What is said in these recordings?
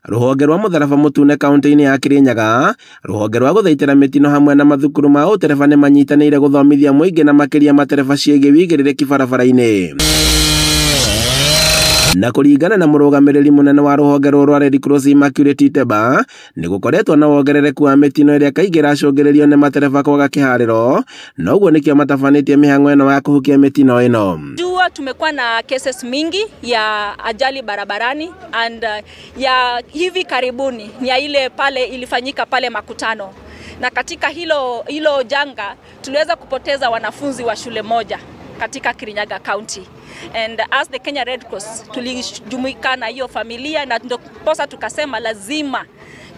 Rũhonge rwa mũtharaba mũtune kaunti-inĩ ya Kirinyaga, rũhonge rwa gũthaitĩra mĩtino hamwe na mathukuru ma ũtereba nĩ manyitanĩire gũthomithia mũingĩ na makĩria matereba ciĩgiĩ wĩigĩrĩrĩki barabara-inĩ. Na kũringana na mũrũgamĩrĩri mũnene wa rũhonge rũrũ rwa Red Cross Immaculate Iteba, nĩ gũkoretwo na wongerereku wa mĩtino ĩrĩa kaingĩ ĩracũngĩrĩrio nĩ matereba kwaga kĩharĩro, na ũguo nĩkĩo matabanĩtie mĩhang'o ĩno ya kũhukia mĩtino ĩno. Jua tumekuwa na cases mingi ya ajali barabarani and ya hivi karibuni ni ya ile pale ilifanyika pale Makutano, na katika hilo janga tuliweza kupoteza wanafunzi wa shule moja katika Kirinyaga County, and as the Kenya Red Cross tulijumuika na hiyo familia, na ndiposa tukasema lazima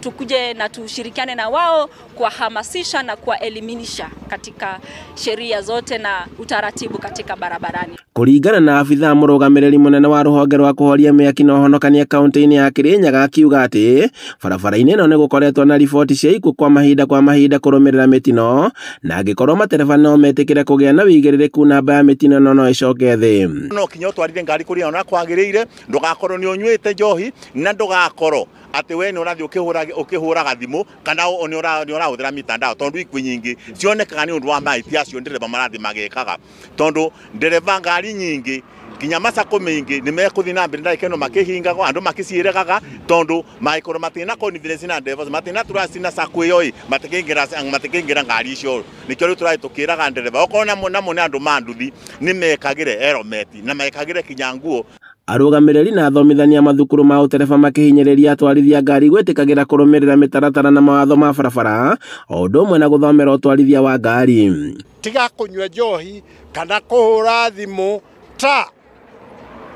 tukuje na tushirikiane na wao kuwahamasisha na kuwaelimisha katika sheria zote na utaratibu katika barabarani. Kũringana na abithaa mũrũgamĩrĩri mũnene wa rũhonge rwa kũhoria mĩaki na ũhonokania kaunti-inĩ ya Kirinyaga akiuga atĩ barabara-inĩ ĩno nĩ gũkoretwo na riboti cia ikuũ kwa mahinda kũrũmĩrĩra mĩtino, na angĩkorwo matereba no metĩkĩre kũgĩa na wĩigĩrĩrĩku namba ya mĩtino ĩno no ĩcoke thĩ. No kinya ũtwarire ngari kũrĩa ona kwagĩrĩire, ndũgakorwo nĩ ũnyuĩte njohi na ndũgakorwo atĩ we nĩ ũrathiĩ ũkĩhũraga thimũ kana nĩ ũrahũthĩra mitandao, tondũ ikuũ nyingĩ cionekaga nĩ ũndũ wa mahĩtia acio ndereba marathiĩ magĩkaga, tondũ ndereba ngari nyingĩ nginya macako maingĩ nĩ mekũthiĩ na mbere ndagĩka ĩno makĩhingagwo, andũ makĩciĩregaga, tondũ mangĩkorwo matirĩ na confidence na ndereba, matirĩ na trust na sacco ĩyo ĩ, matikĩingĩra ngari icio. Nĩkĩo rĩu tũrathiĩ tũkĩraga ndereba okorwo namo nĩ andũ ma nduthi nĩ mekagĩre helmet na mekagĩre kinya nguo. Arũgamĩrĩri na athomithania mathukuru ma ũtereba makĩhinyĩrĩria atwarithia ngari gwĩtĩkagĩra kũrũmĩrĩra mĩtaratara na mawatho ma barabara o ũndũ ũmwe na gũthomera ũtwarithia wa ngari. Tiga kũnyua njohi kana kũhũra thimũ, ta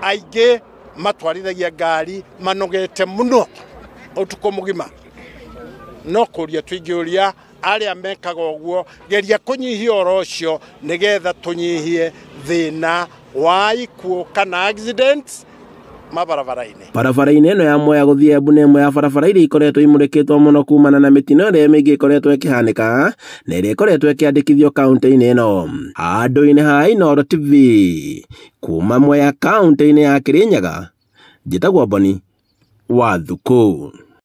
aingĩ matwarithagia ngari manogete mũno ũtukũ mũgima. No kũria tũingĩũria arĩa mekaga ũguo, geria kũnyihia ũhoro ũcio nĩgetha tũnyihie thĩna wa ikuũ kana accidents mabarabara-inĩ. Barabara-inĩ ĩno ya Mwea gũthiĩ Embu nĩ ĩmwe ya barabara iria ikoretwo imũrĩkĩtwo mũno kumana na mĩtino ĩrĩa mĩingĩ ĩkoretwo ĩkĩhanĩka na ĩrĩa ĩkoretwo ĩkĩandĩkithio kaunti-inĩ ĩno. Handũ-inĩ ha Inooro TV kuma Mwea kaunti-inĩ ya Kirinyaga, njĩtagwo Boni wa Thukũ.